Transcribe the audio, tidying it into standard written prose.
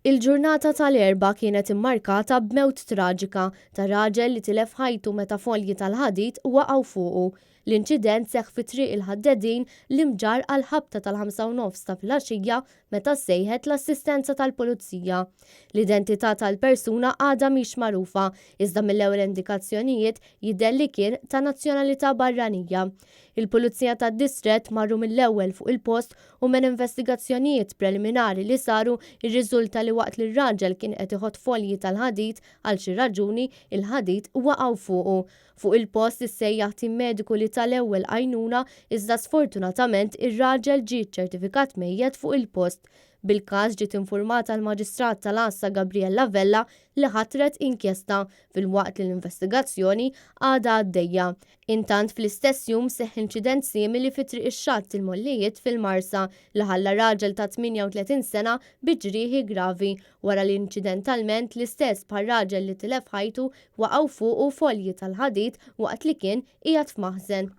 Il-ġurnata tal-Erbgħa kienet immarkata b'mewt traġika ta' raġel li tilef ħajtu meta folji tal-ħadid waqgħu fuqu. L-inċident seħħ fi Triq il-Ħaddedin, l-Imġarr għall-ħabta tal-ħamsa u nofs ta' filgħaxija meta ssejħet l-assistenza tal-Pulizija. L-identità tal-persuna għadha mhix magħrufa, iżda mill-ewwel indikazzjonijiet jidher li kien ta' nazzjonalità barranija. Il-Pulizija tad-Distrett marru mill-ewwel fuq il-post u minn investigazzjonijiet preliminari li saru rriżulta li waqt li r-raġel kien qed iħott folji tal-ħadid għal xi raġuni il-ħadid waqgħu fuqu. Fuq il-post issejjaħ tim mediku li ta l-ewwel għajnuna iżda sfortunatament ir-raġel ġie ċċertifikat mejjet fuq il-post. Bil-każ ġiet infurmata l-Maġistrat tal-Għassa Gabriella Vella li ħatret inkjesta filwaqt li l-investigazzjoni għadha għaddejja. Intant fl-istess jum seħħ inċident simili fi Triq ix-Xatt il-Mollijiet fil-Marsa li ħalla raġel ta' 38 sena bi ġrieħi gravi wara li inċidentalment l-istess bħar-raġel li tilef ħajtu waqgħu fuqu folji tal-ħadid waqt li kien qiegħed f'maħżen.